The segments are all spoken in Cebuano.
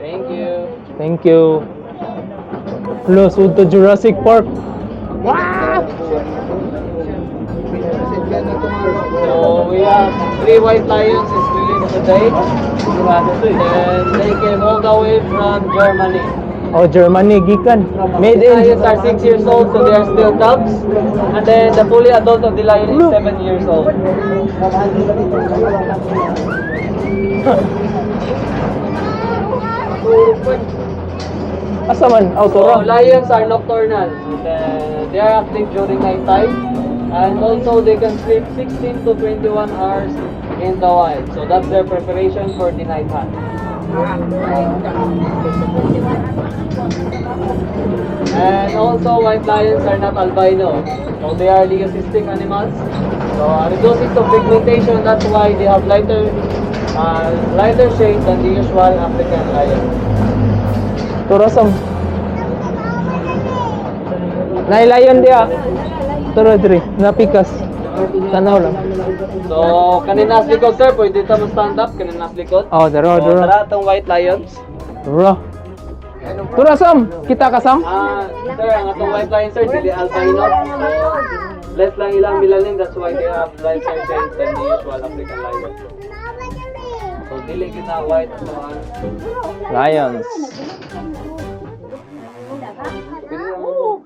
Thank you. Thank you. Plus, to Jurassic Park. Wow! So we have three white lions is released today. And they came all the way from Germany. Oh, Germany, gikan. Made These in lions are 6 years old, so they are still cubs. And then the fully adult of the lion is Look. 7 years old. Asa man? Oh, So turo. Lions are nocturnal. So they are active during nighttime. And also they can sleep 16 to 21 hours in the wild. So that's their preparation for the night hunt. And also white lions are not albino. So they are leucistic animals. So reducing to pigmentation, that's why they have lighter shade than the usual African lion. Turo sam. Nailayon dia. Turo diri, napikas. Tanaw lang. So, kaninas likod, sir, pwede ta mo stand up, kaninas likod. Oh, daro, So, daro. tara atong white lions. Daro. Turo sam, kita ka, Sam? Ah, sir, ang atong white lion, sir, dili albino. So, less lang ilang melanin, that's why they have lighter shade than the usual African lion. So, dili kita white ato ang Lions.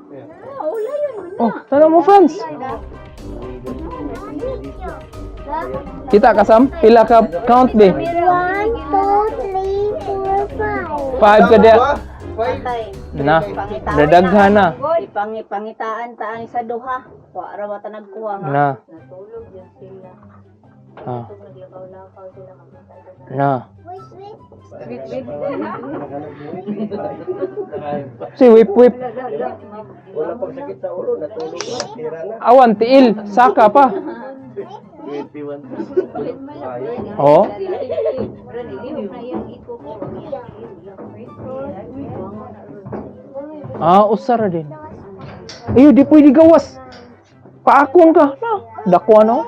Yeah. Oh, tanaw mo, Franz. Kita ka, Sam? Pila ka count be? One, two, three, four, five. Five ka dia. Patay. Na. Dadaghan na. Ipangi pangitaan taan sa duha. Wa ra wa ta nagkuha nga. Na. Natulog yun sila. Ah. Naglakaw-lakaw sila kamatay. Na. Wait, wait. Si whip whip. Wala pang sakit sa ulo, natulog na, tira na. Awan tiil, saka pa. 21. Oh. Ah, usara din. Ayo, di pwede gawas. Paakon ka. Na, dako ano?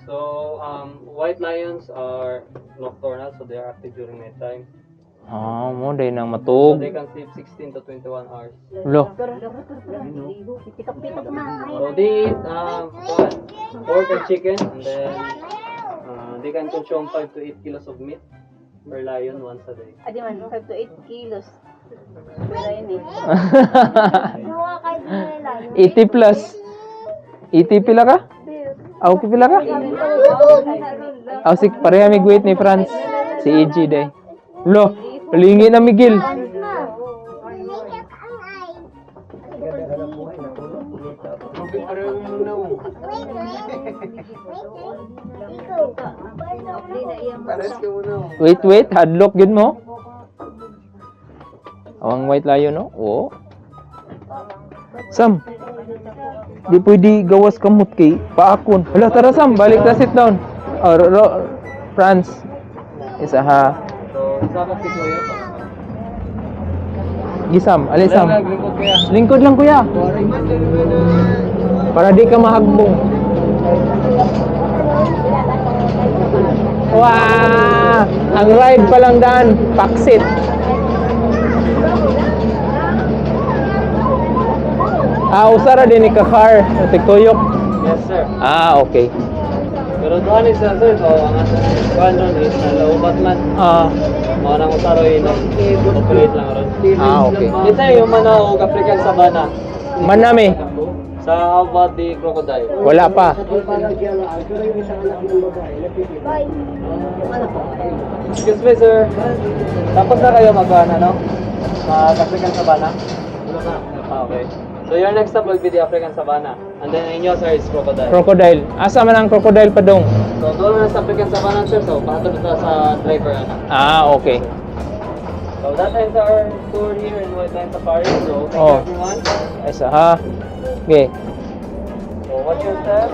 So, white lions are nocturnal, so they are active during nighttime. Ah, mo day nang So, matug. they can sleep 16 to 21 hours. Lo. Pitok-pitok na. So, they eat what? Pork and chicken, and then they can consume 5 to 8 kilos of meat per lion once a day. Adi man 5 to 8 kilos. Pero yun eh. 80 plus. 80 pila ka? Aw, pila ka? Aw, si pareha mig weight ni Franz. Si EG day. Lo, lingi na Miguel. Makeup ang eyes. Hanap buhay, natulog. Wait, wait. Wait, wait. Ikaw. Pares ka muna. Wait, wait, hadlock yun mo. Awang white lion, no? Oo. Sam, di pwede gawas kamot kay paakon. Hala, tara Sam, balik na sit down. Oh, Franz. Isa ha. So, isama si Kuya. Gisam, ali Sam. Lingkod, Kuya. Lingkod lang, kuya. Para di ka mahagbong. Wow! Ang ride pa lang daan, paksit. Ah, usara din ni ka car, tuyok. Yes, sir. Ah, okay. Pero doon is sir, so ang kuan ron is nalaubat man. Mga nang usaroy nag-operate lang ron. Ah, okay. Ito yung manaog African Savannah. Manami, Sa how about the crocodile? Wala pa. Excuse me, sir. Tapos na kayo mag ano? Mag African Savannah? Wala pa. Ah, okay. So your next stop will be the African Savannah. And then inyo, sir, is crocodile. Crocodile. Asa man ang crocodile pa dong? So doon na sa African Savannah, sir. So pahatod na sa driver ana. Ah, okay. So that ends our tour here in White Lion Safari. So thank Oh. you, everyone. Isa ha. Okay. So watch your step.